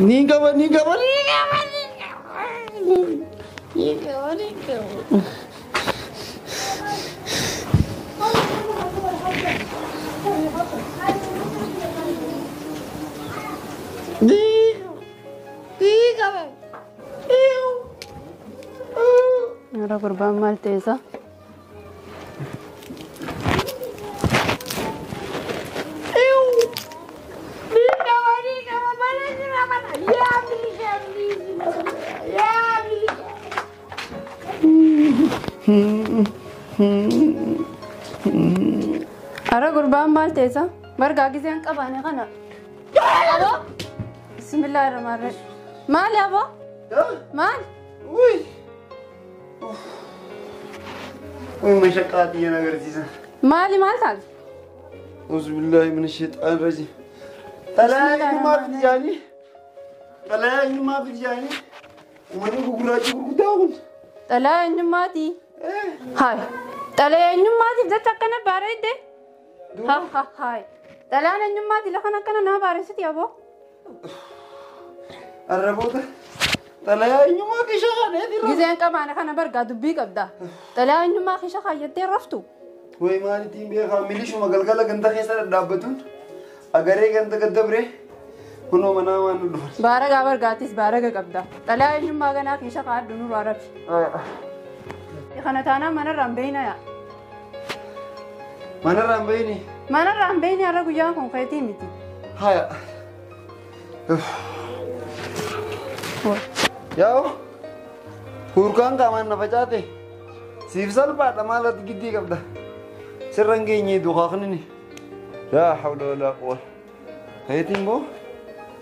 Ni qaba ni qaba ni qaba ni qaba ni qaba. Ni ni qaba. Ara gurbaan maal ta'eessa? Ara gurbaan maal ta'eessa? Margaa giseen qabaane kana. Aboo! Bismillahirrahmanirrahim. Maali aboo? Maal? Uy. Uy mashaqqaatii yana agarsiisa. Maali maal taate? Auzu billahi min shaitaan rajiim. Xalayaa eenyummaa fidi jaanii? Xalayaa eenyummaa fidi jaanii? Uummanni gugurraachi gurguddaa kun. Xalayaa eenyummaati? Haay. Xalayaa eenyummaatiif jecha akkana bareedde? Ha ha haay. Xalayaan eenyummaati lafa akkana nama bareessiti aboo? Arraboota. Xalayaa eenyummaa keeshaa kaneeti irra. Giseen qabaane kana bargaa dubbii qabda. Xalayaa eenyummaa keeshaa kaayyattee raftu. Way maalitiin beekaa milishuma galgala ganda keessa dhadhaabbatuun agaree ganda gaddabree kunoo manaa waan nu dhufan. Baaragaa bargaatis baaraga qabda. Xalayaa eenyummaa ganaa keeshaa kaa'adhu nurraa rafi. Kana taanaan manarraa hin beeyna yaa. Manarraa hin beeyni? Manarraa hin beeyni har'a guyyaan kun keetii miti. Haya. Yaa'u hurkaan qaamaan na facaate siif salphaadha maalatti giddii qabda. Sirra hin geenye dukaaqnini. Laa hawla walaa quwwata. Keetiin boo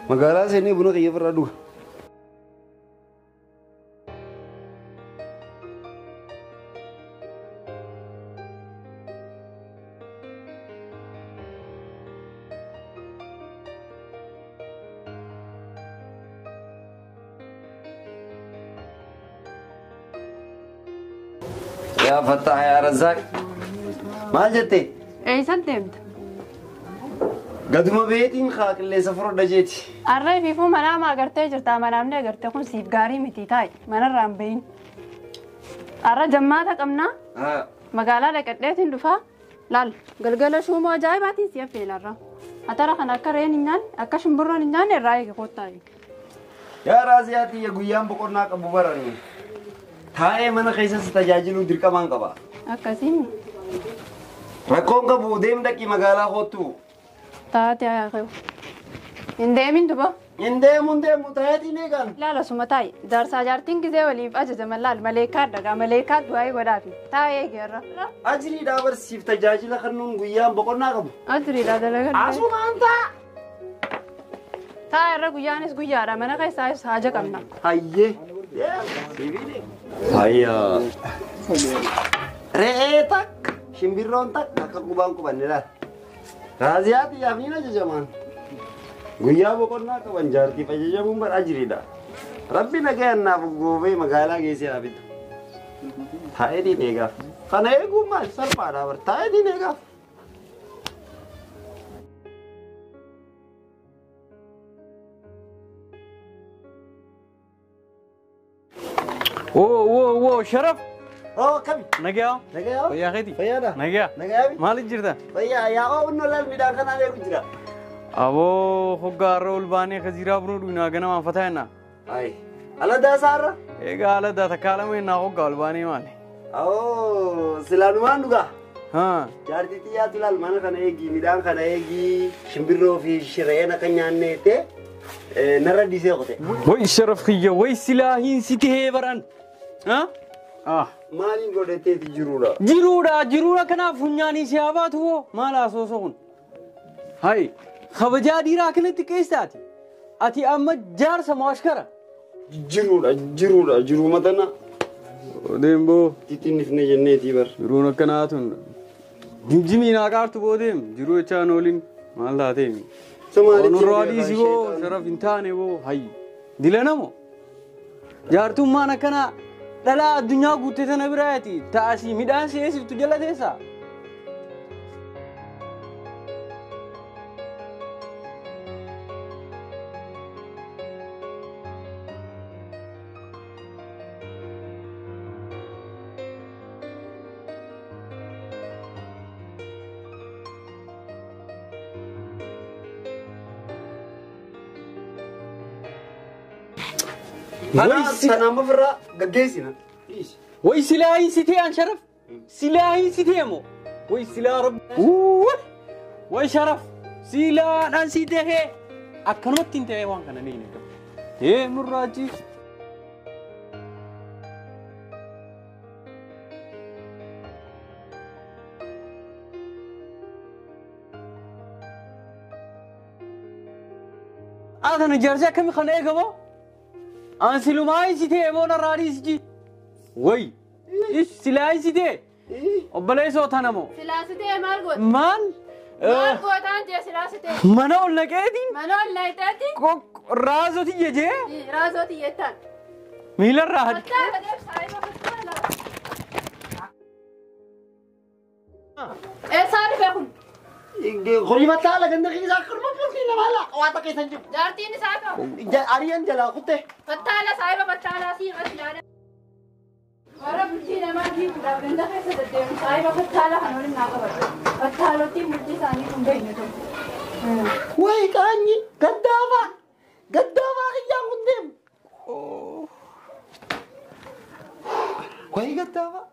magaalaa seenee buna kiyya irraa dhuga. Yaa Fattah yaa Razzaaq. Maal jette? Eessan deemta? Gaduma beetiin haa qilleensa furdha jeeti. Arree fiifuu manaa maa agartee jirta manaamni agartee kun siif gaarii miti taa'i manarraa hin bahin. Arra jammaata qabnaa magaalaa dhaqadheetiin dhufaa laal galgala shuumoo ajaa'ibaatiin si affeelarra. Atara kana akka re'een hin nyaanne akka shimbirroon hin nyaanne irraa eege kottaa. Yaa Raaziyaatii guyyaan boqonnaa qabu barani. Taa'ee mana keessatti tajaajiluu dirqamaan qaba. Akkasiin. Rakkoon qabu deem dhaqii magaalaa kottu. Taate haa qabu. Hin deemin duba. Hin deemu hin deemu taayetiin eegan. Laala suma taa'i. Jaarsaa jaartiin gisee waliif ajajaman laal maleekaa dhagaa maleekaa du'aa godhaafi. Taa'ee eegeerra. Ajiriidhaa barsiif tajaajila kennuun guyyaan boqonnaa qabu. Ajiriidhaa dalagaa. Asumaan ta'a. Taa'e irra guyyaanis guyyaadha mana keessaas haaja qabna. Hayyee. Hayya. Re'ee takka shimbirroon takka akka qubaan qubanne laal. Raaziyaati yaafniin ajajamaan. Guyyaa boqonnaa qaban jaartiif ajajamuun bara ajiriidha. Rabbi nagayaan naaf goobee magaalaa geessee haa bitu. Taa'eetiin eegaaf. Kana eeguun maal salphaadha bar taa'eetiin eegaaf. Oh oh oh Sharaf. Oh kami. Nagayaa. Nagayaa. Fayyaa keeti. Fayyaadha. Nagayaa. Nagayaa. Maaliif jirta? Fayyaa yaa oo laal midhaan kanaan eegu jira. Aboo hoggaa har'a ol baanee kaziiraa bunuu dhugnaa ganamaan fataa jennaa. Ayi. Ala daasaarra? Egaa ala daa takkaa lama jennaa hoggaa ol baanee maali? Oo silaanumaan dhugaa. Haa. Jaartii xiyyaatu laal mana kana eegi midhaan kana eegi shimbirroo fi shireen akka nyaanne jettee narra dhiisee qote. Way Sharaf kiyya way silaa hin si tahee baran. Haa? Ah. Maaliin godhateeti jiruudha? Jiruudha jiruudha kanaaf funyaanii si haa baatu hoo maal haasoosa kun? Hayi kabajaa dhiiraa kanatti qeessaati. Ati amma jaarsa moo ashkara? Jiruudha jiruudha jiruma tana. Deem boo. Titinnifne jenneetii bar. Jiruun akkanaa tun. Jimjimii naa qaartu boo deem jiruu jechaan ooliin maal taateemi? Onurraa dhiisi boo Sharaf hin taane boo hayyi. Dilanamoo? Jaartummaan akkanaa dhalaa addunyaa guuttee tana biraati ta'asii midhaan si eessiftu jala teessaa. Tanaama ofirraa gaggeessina. Way silaa hin sitee an sharaf. Silaa hin sitee moo. Way silaa rabbi. Way sharaf. Silaadhaan si tahee akkanumatti hin ta'ee waan kana ni hin eegamu. Ee murraachi. Atana jaarsi akkamii kana eegamoo? An silumaa hin sitee moo narraa dhiisiji? Way. Silaa hin sitee. Obboleessoo tana moo? Silaa sitee maal goota? Maal? Maal gootaan jee silaa sitee? Mana ol naqeetiin Mana ol naqeetiin raasoo tiyya jee raasoo tiyyettaan. miilarraa hadi. Fattaa deeb saayiba fattaa laa. Eessaa dhufe kun? Horii mataa ganda keessaa akkuma bultii namaa laa waata keessa hin jiru. Jaartiin isaa qabu. Ariyan jalaa kutte. Fattaala saayiba fattaalaa sii irratti ilaala. Warra bultii namaa diiguudhaaf ganda keessa deddeemu saayiba fattaalaa kan waliin naa qabatu. Fattaalottiin bultii isaanii kun beekne tokko. Wayi qaanyi gaddaafaa gaddaafaa kiyyaan kun deemu. Wayi gaddaafaa.